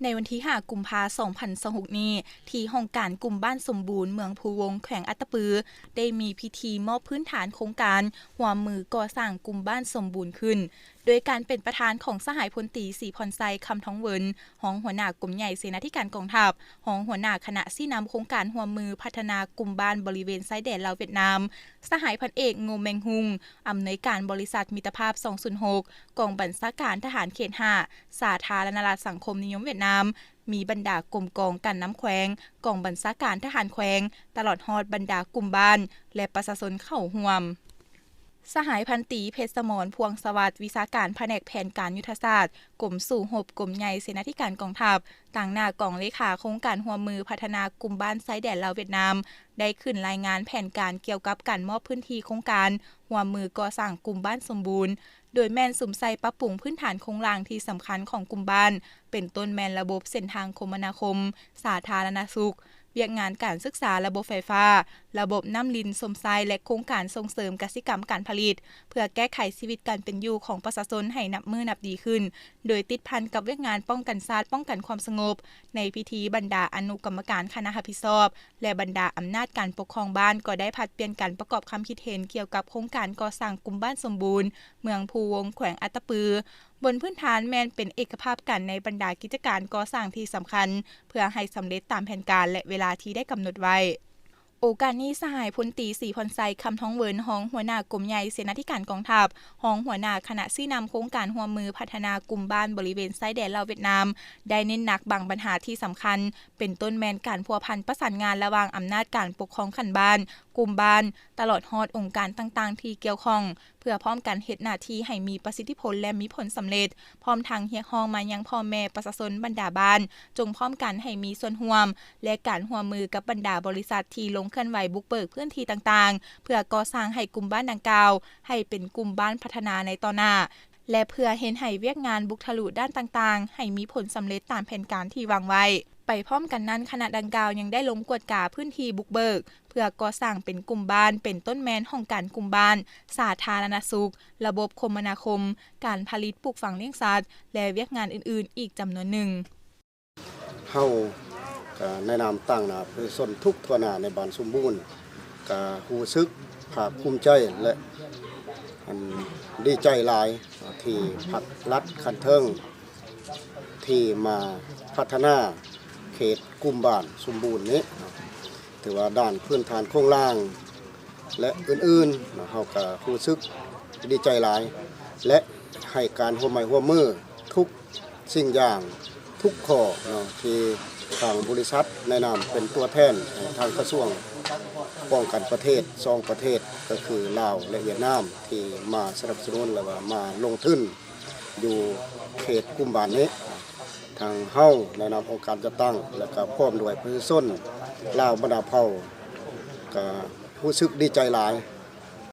ໃນວັນທີຫ້າ ກຸມພາ ສອງພັນຊາວຫົກນີ້ ທີ່ຫ້ອງການກຸ່ມບ້ານສົມບູນ ເມືອງພູວົງ ແຂວງອັດຕະປື ໄດ້ມີພິທີມອບພື້ນຖານໂຄງການຮ່ວມມືກໍ່ສ້າງກຸ່ມບ້ານສົມບູນຂຶ້ນ ໂດຍການເປັນປະທານຂອງສະຫາຍພົນຕີ ສີພອນໄຊ ຄຳທອງເວີນ ຮອງຫົວໜ້າກົມໃຫຍ່ເສນາທິການກອງທັບ, ຮອງຫົວໜ້າຄະນະຊີ້ນຳໂຄງການຮ່ວມມືພັດທະນາກຸ່ມບ້ານບໍລິເວນຊາຍແດນລາວຫວຽດນາມ, ສະຫາຍພັນເອກ ໂງແມງຮຸງ ອຳນວຍການບໍລິສັດມິດຕະພາບສອງສູນຫົກ ກອງບັນຊາການທະຫານເຂດຫ້າ ສາທາລະນະລັດສັງຄົມນິຍົມຫວຽດນາມ, ມີບັນດາກົມກອງການນຳແຂວງ, ກອງບັນຊາການທະຫານແຂວງ, ຕະຫຼອດຮອດບັນດາກຸ່ມບ້ານ ແລະ ປະຊາຊົນເຂົ້າຮ່ວມ. ສະຫາຍພັນຕີ ເພັດສະໝອນ ພວງສະຫວັດ ວິຊາການພະແນກແຜນການຍຸດທະສາດ ກົມສູ້ຮົບ ກົມໃຫຍ່ເສນາທິການກອງທັບ ຕາງໜ້າກອງເລຂາໂຄງການຮ່ວມມືພັດທະນາກຸ່ມບ້ານຊາຍແດນລາວຫວຽດນາມ ໄດ້ຂຶ້ນລາຍງານແຜນການກ່ຽວກັບການມອບພື້ນທີ່ໂຄງການຮ່ວມມືກໍ່ສ້າງກຸ່ມບ້ານສົມບູນ ໂດຍແມ່ນສຸມໃສ່ປັບປຸງພື້ນຖານໂຄງລ່າງທີ່ສຳຄັນຂອງກຸ່ມບ້ານ ເປັນຕົ້ນແມ່ນລະບົບເສັ້ນທາງຄົມມະນາຄົມ, ສາທາລະນະສຸກ, ວຽກງານການສຶກສາ, ລະບົບໄຟຟ້າ, ລະບົບນ້ຳລິນຊົມໃຊ້ ແລະ ໂຄງການສົ່ງເສີມກະສິກຳການຜະລິດ ເພື່ອແກ້ໄຂຊີວິດການເປັນຢູ່ຂອງປະຊາຊົນໃຫ້ນັບມື້ນັບດີຂຶ້ນ, ໂດຍຕິດພັນກັບວຽກງານປ້ອງກັນຊາດ, ປ້ອງກັນຄວາມສະຫງົບ. ໃນພິທີ, ບັນດາອະນຸກຳມະການຄະນະຮັບຜິດຊອບ ແລະ ບັນດາອຳນາດການປົກຄອງບ້ານກໍໄດ້ຜັດປ່ຽນກັນປະກອບຄຳຄິດເຫັນກ່ຽວກັບໂຄງການກໍ່ສ້າງກຸ່ມບ້ານສົມບູນ ເມືອງພູວົງ ແຂວງອັດຕະປື ບົນພື້ນຖານແມ່ນເປັນເອກະພາບກັນໃນບັນດາກິດຈະການກໍ່ສ້າງທີ່ສຳຄັນ ເພື່ອໃຫ້ສຳເລັດຕາມແຜນການ ແລະ ເວລາທີ່ໄດ້ກຳນົດໄວ້. ໂອກາດນີ້ ສະຫາຍພົນຕີ ສີພອນໄຊ ຄຳທອງເວີນ ຮອງຫົວໜ້າກົມໃຫຍ່ເສນາທິການກອງທັບ, ຮອງຫົວໜ້າຄະນະຊີ້ນຳໂຄງການຮ່ວມມືພັດທະນາກຸ່ມບ້ານບໍລິເວນຊາຍແດນລາວຫວຽດນາມ ໄດ້ເນັ້ນໜັກບາງບັນຫາທີ່ສຳຄັນ ເປັນຕົ້ນແມ່ນການພົວພັນປະສານງານລະຫວ່າງອຳນາດການປົກຄອງຂັ້ນບ້ານ, ກຸ່ມບ້ານ, ຕະຫຼອດຮອດອົງການຕ່າງໆທີ່ກ່ຽວຂ້ອງ ເພື່ອພ້ອມກັນເຮັດໜ້າທີ່ໃຫ້ມີປະສິດທິຜົນ ແລະ ມີຜົນສຳເລັດ, ພ້ອມທັງຮຽກຮ້ອງມາຍັງພໍ່ແມ່ປະຊາຊົນບັນດາບ້ານ ຈົ່ງພ້ອມກັນໃຫ້ມີສ່ວນຮ່ວມ ແລະ ການຮ່ວມມືກັບບັນດາບໍລິສັດທີ່ລົງເຄື່ອນໄຫວບຸກເບີກພື້ນທີ່ຕ່າງໆ ເພື່ອກໍ່ສ້າງໃຫ້ກຸ່ມບ້ານດັ່ງກ່າວ ໃຫ້ເປັນກຸ່ມບ້ານພັດທະນາໃນຕໍ່ໜ້າ ແລະ ເພື່ອເຮັດໃຫ້ວຽກງານບຸກທະລຸດ້ານຕ່າງໆ ໃຫ້ມີຜົນສຳເລັດຕາມແຜນການທີ່ວາງໄວ້. ໄປພ້ອມກັນນັ້ນ, ຄະນະດັ່ງກ່າວຍັງໄດ້ລົງກວດກາພື້ນທີ່ບຸກເບີກ ເພື່ອກໍ່ສ້າງເປັນກຸ່ມບ້ານ ເປັນຕົ້ນແມ່ນຫ້ອງການກຸ່ມບ້ານ, ສາທາລະນະສຸກ, ລະບົບຄົມມະນາຄົມ, ການຜະລິດປູກຝັງລ້ຽງສັດ ແລະ ວຽກງານອື່ນໆອີກຈຳນວນໜຶ່ງ. ເຮົາກະໃນນາມຕາງໜ້າປະຊາຊົນທຸກທົ່ວໜ້າໃນບ້ານສົມບູນ ກະຮູ້ສຶກພາກພູມໃຈ ແລະ ອັນດີໃຈຫຼາຍທີ່ພັກລັດຂັ້ນເທິງ ທີ່ມາພັດທະນາເຂດກຸ່ມບ້ານສົມບູນນີ້ ຖືວ່າດ້ານພື້ນຖານໂຄງລ່າງ ແລະ ອື່ນໆ ເຮົາກະຮູ້ສຶກດີໃຈຫຼາຍ ແລະ ໃຫ້ການຮ່ວມໄມ້ຮ່ວມມືທຸກສິ່ງຢ່າງ ທຸກຂໍ້ເນາະ ທີ່ທາງບໍລິສັດໃນນາມເປັນຕົວແທນໃຫ້ທາງກະຊວງປ້ອງກັນປະເທດ ສອງປະເທດ ກໍຄືລາວ ແລະ ຫວຽດນາມ ທີ່ມາສະໜັບສະໜູນ ແລະ ວ່າມາລົງທຶນຢູ່ເຂດກຸ່ມບ້ານນີ້. ທາງເຮົາໃນນາມອົງການຈັດຕັ້ງ ແລະ ກໍພ້ອມດ້ວຍປະຊາຊົນລາວບັນດາເຜົ່າ ກໍຮູ້ສຶກດີໃຈຫຼາຍ.